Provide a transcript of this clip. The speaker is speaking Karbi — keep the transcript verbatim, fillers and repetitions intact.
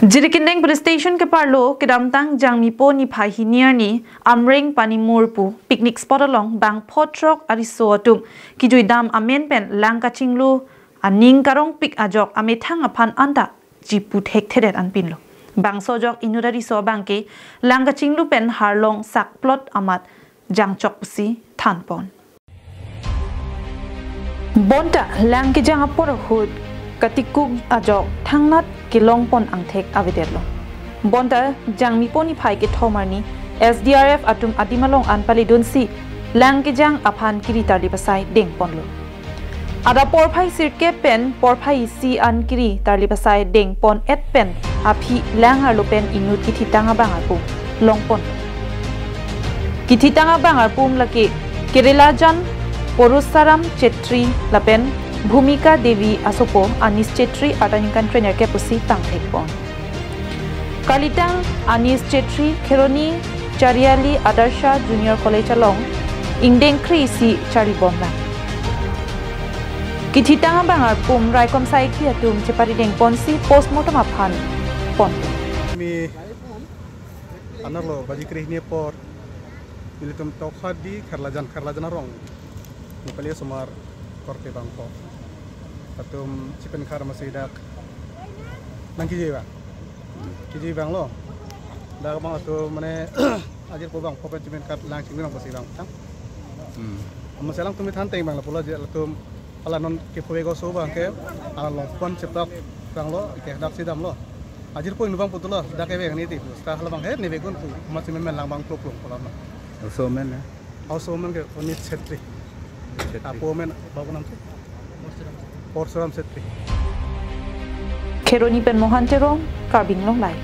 Jirikindeng Police Station keparlo kedamtang Jangmipo niphai hini arni Amreng Panimur pu picnic spot along bangpho throk ariso atum kijuidam amen pen lang kachinglu aning karongpik ajok amethang aphan anta chipu thekthedet anpinlo. Bangso ajok inut ariso abangke lang kachinglu pen harlong sakplot amat jangchok pusi thanpon. Bonta lang kejang apor ahut katikuk ajok thangnat kelongpon angthek avedetlo. Bonta Jangmipo niphai kethom arni S D R F atum adim along an paledunsi lang kejang aphan kiri tarlip asai dengponlo. Adap porphai sirkep pen porphai isi an kiri tarlip asai dengpon-et pen aphi lang arlo pen inut kithitang abang arpum longpon. Kithitang abang arpum lake Keralajan Porusaram Chetri lapen Bhumika Devi asopo Anis Chetri arta ningkan krenerkep pusi tangthekpon. Kalitang Anis Chetri Kheroni Chariali Adarsha Junior College along ingdeng kre-isi charlibomlang. Kithitang abang arpum raikom saikhi atum cheparidengponsi postmortem aphan pon. Mi anerlo baji kre-hini apor nelitum tokhadi Keralajan, Keralajan arong Nepali asomar korte bangpho atum chipen khar masi dak nangkiji abang. Kiji abanglo. Dak abang atum mane ajirpo bangpho pen chipen khar lang chinglu nang pasi abang tang. Hmm. Amat selang tumi than teng abang lapulo je latum ala non kephovek oso abangke ala longpon cheplak abanglo ke dak si damlo. Ajirpo inut bang putulo dak ke bang ni ti. Sta hala abang he ni begun pu. Amat si memen lang bang plok plok pulo ma. Oso amen, eh? Oso amen ke Anis Chetri. Chetri. Apo amen babu nam si Porsuram Chetri. Kheroni pen Mohan Teron, Karbi Anglong Live.